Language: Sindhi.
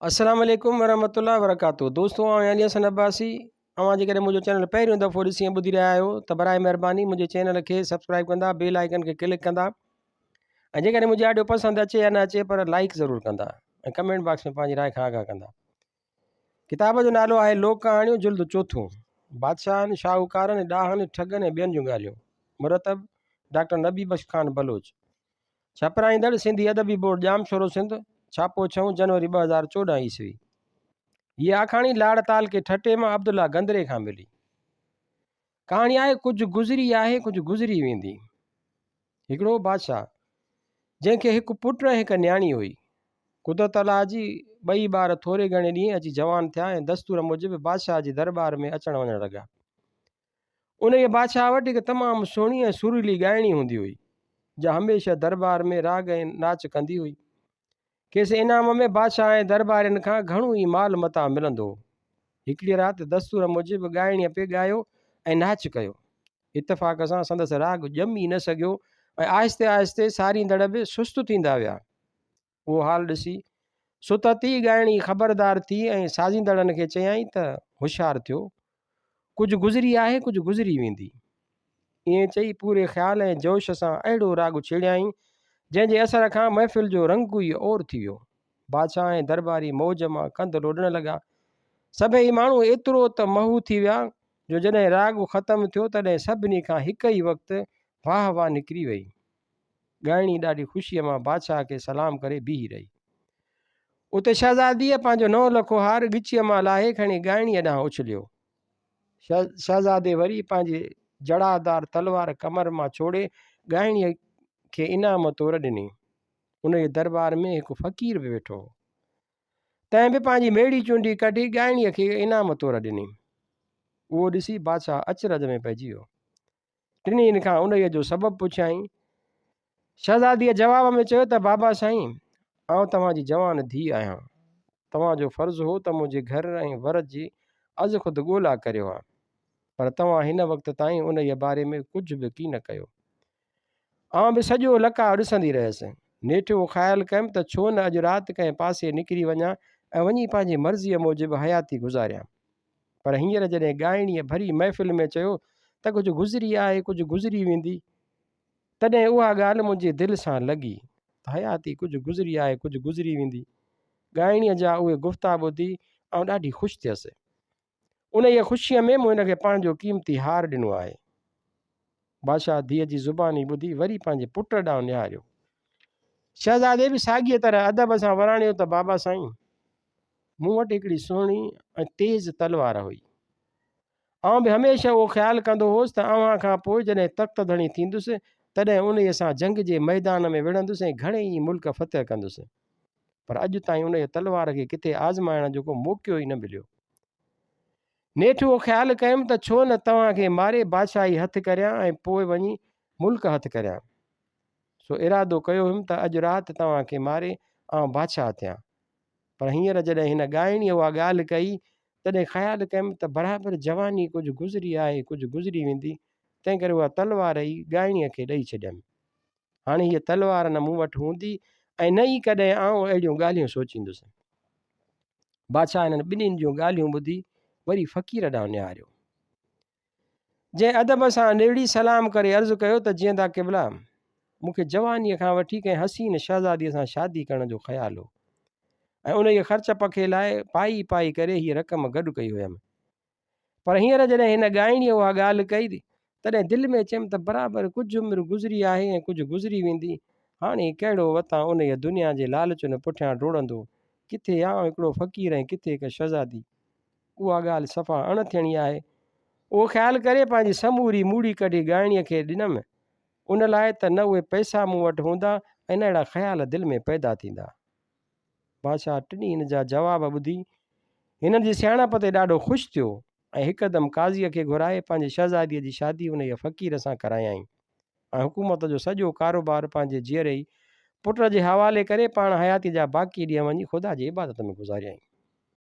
السلام عليڪم ورحمة الله وبرڪاته دوستو آئون علي حسن عباسي اوهان جيڪڏهن منهنجو چينل پهريون دفعو ڏسي ۽ ٻڌي رهيا آهيو ته برائي مهرباني منهنجي چينل کي سبسڪرائب ڪندا بيل آئيڪن کي ڪلڪ ڪندا ۽ جيڪڏهن منهنجي آڊيو پسند اچي يا نه اچي پر لائڪ ضرور ڪندا ۽ ڪمينٽ باڪس ۾ پنهنجي راء کان آگاهه ڪندا ڪتاب جو نالو آهي لوڪ ڪهاڻيون جلد چوٿون بادشاهن شاهوڪارن ڏاهن ٺڳن ۽ ٻين جون ڳالهيون مرتب ڊاڪٽر نبي بخش خان بلوچ ڇپرائيندڙ سنڌي ادبي بورڊ ڄامشورو سنڌ، ڇاپو ڇهون جنوري 2014 عيسوي. هيء آکاڻي لاڙ تعلقي ٺٽي مان عبدالله گندري کان ملي. ڪهاڻي آهي ڪجهه گذري آهي ڪجهه گذري ويندي. هڪڙو بادشاهه جنهن کي هڪ پٽ ۽ هڪ نياڻي هئي. قدرت الله جي ٻئي ٻار ٿوري گهڻي ڏينهن اچي جوان ٿيا ۽ دستور موجب بادشاهه جي درٻار ۾ اچڻ وڃڻ لڳا. انهيء بادشاهه وٽ هڪ تمام سهڻي ۽ سريلي ڳائڻي هوندي هئي، جا هميشه درٻار ۾ راڳ ۽ ناچ ڪندي هئي. کيس انعام ۾ بادشاهه ۽ درٻارين کان گهڻو ئي مال متاع ملندو هو. هڪڙيء رات دستور موجب ڳائڻيء پئي ڳايو ۽ ناچ ڪيو. اتفاق سان سندس راڳ ڄمي نه سگهيو ۽ آهستي آهستي ساريندڙ به سست ٿيندا ويا. اهو حال ڏسي ستت ئي ڳائڻي خبردار ٿي ۽ سازيندڙن کي چيائين ته هوشيار ٿيو، ڪجهه گذري آهي ڪجهه گذري ويندي. ائين چئي پوري خيال ۽ جوش سان اهڙو راڳ ڇيڙيائين، جنهن جي اثر کان محفل جو رنگ ئي اور ٿي ويو. بادشاهه ۽ درٻاري موج مان ڪنڌ لوڏڻ لڳا. سڀئي ماڻهو ايترو ته محو ٿي ويا، جو جڏهن راڳ ختم ٿيو، تڏهن سڀني کان هڪ ئي وقت واهه واهه نڪري وئي. ڳائڻي ڏاڍي خوشيء مان بادشاهه کي سلام ڪري بيهي رهي. اتي شهزاديء پنهنجو نو لکو هار ڳچيء مان لاهي کڻي ڳائڻيء ڏانهن اڇليو. شهزادي وري پنهنجي جڙادار تلوار ڪمر مان ڇوڙي ڳائڻيء کي انعام طور ڏني. انهيء درٻار ۾ هڪ فقير به ويٺو هو. تنهن به پنهنجي ميڙي چونڊي ڪڍي ڳائڻيء کي انعام طور ڏني. اهو ڏسي بادشاهه اچرج ۾ پئجي ويو. ٽنهي کان انهيء جو سبب پڇيائين. شهزاديء جواب ۾ چيو ته بابا سائين، آئون توهان جي جوان ڌيء آهيان. توهان جو فرض هو ته منهنجي گهر ۽ ور جي ازخود ڳولا ڪريو ها، پر توهان هن وقت تائين انهيء باري ۾ ڪجهه به ڪين ڪيو. آئون به سڄو لقاء ڏسندي رهيس. نيٺ اهو خيال ڪيم ته ڇو نه اڄ رات ڪنهن پاسي نڪري وڃان ۽ وڃي پنهنجي مرضيء موجب حياتي گذاريان. پر هينئر جڏهن ڳائڻيء ڀري محفل ۾ چيو ته ڪجهه گذري آهي ڪجهه گذري ويندي، تڏهن اها ڳالهه منهنجي دل سان لڳي ته حياتي ڪجهه گذري آهي ڪجهه گذري ويندي. ڳائڻيء جا اهي گفتا ٻڌي آئون ڏاڍي خوش ٿيس. انهيء خوشيء ۾ مون هن کي پنهنجو قيمتي هار ڏنو آهي. بادشاهه ڌيء جي زباني ٻڌي وري پنهنجي پٽ ڏانهن نهاريو. شهزادي به ساڳيء طرح ادب سان وراڻيو ته بابا سائين! مون وٽ هڪڙي سهڻي ۽ تيز تلوار هئي. آئون به هميشه اهو خيال ڪندو هوس ته اوهان کان پوء جڏهن تخت ڌڻي ٿيندس، تڏهن انهيء سان جنگ جي ميدان ۾ وڙهندس ۽ گهڻي ئي ملڪ فتح ڪندس. پر اڄ تائين انهيء تلوار کي ڪٿي آزمائڻ جو ڪو موقعو ئي نه مليو. نيٺ اهو خيال ڪيم ته ڇو نه توهان کي ماري بادشاهي هٿ ڪريان ۽ پوء وڃي ملڪ هٿ ڪريان. سو ارادو ڪيو هيم ته اڄ رات توهان کي ماري آئون بادشاهه ٿيان. پر هينئر جڏهن هن ڳائڻيء اها ڳالهه ڪئي، تڏهن خيال ڪيم ته برابر جواني ڪجهه گذري آهي، ڪجهه گذري ويندي، تنهنڪري اها تلوار ئي ڳائڻيء کي ڏئي ڇڏيم. هاڻي هيء تلوار نه مون وٽ هوندي ۽ نه ئي ڪڏهن آئون اهڙيون ڳالهيون سوچيندس. بادشاهه هنن ٻنهين جون ڳالهيون ٻڌي وري فقير ڏانهن نهاريو. جنهن ادب سان نوڙي سلام ڪري عرض ڪيو ته جيئندا قبلا! مون کي جوانيء کان وٺي ڪنهن حسين شهزاديء سان شادي ڪرڻ جو خيال هو ۽ انهيء خرچ پکي لاء پائي پائي ڪري هيء رقم گڏ ڪئي هيم. پر هينئر جڏهن هن ڳائڻيء اها ڳالهه ڪئي، تڏهن دل ۾ چيم ته برابر ڪجهه عمر گذري آهي ۽ ڪجهه گذري ويندي، هاڻي ڪهڙو وتان انهيء دنيا جي لالچن پٺيان ڊوڙندو، ڪٿي آئون هڪڙو فقير ۽ ڪٿي هڪ شهزادي. اها ڳالهه صفا اڻ ٿيڻي آهي. اهو خيال ڪري پنهنجي سموري موڙي ڪڍي ڳائڻيء کي ڏنم، ان لاء ته نه اهي پئسا مون وٽ هوندا ۽ نه اهڙا خيال دل ۾ پيدا ٿيندا. بادشاهه ٽنهي جا جواب ٻڌي هنن جي سياڻپ تي ڏاڍو خوش ٿيو ۽ هڪدم قاضيء کي گهرائي پنهنجي شهزاديء جي شادي انهيء فقير سان ڪرايائين ۽ حڪومت جو سڄو ڪاروبار پنهنجي جيئري ئي پٽ جي حوالي ڪري پاڻ حياتيء جا باقي ڏينهن وڃي خدا جي عبادت ۾ گذاريائين.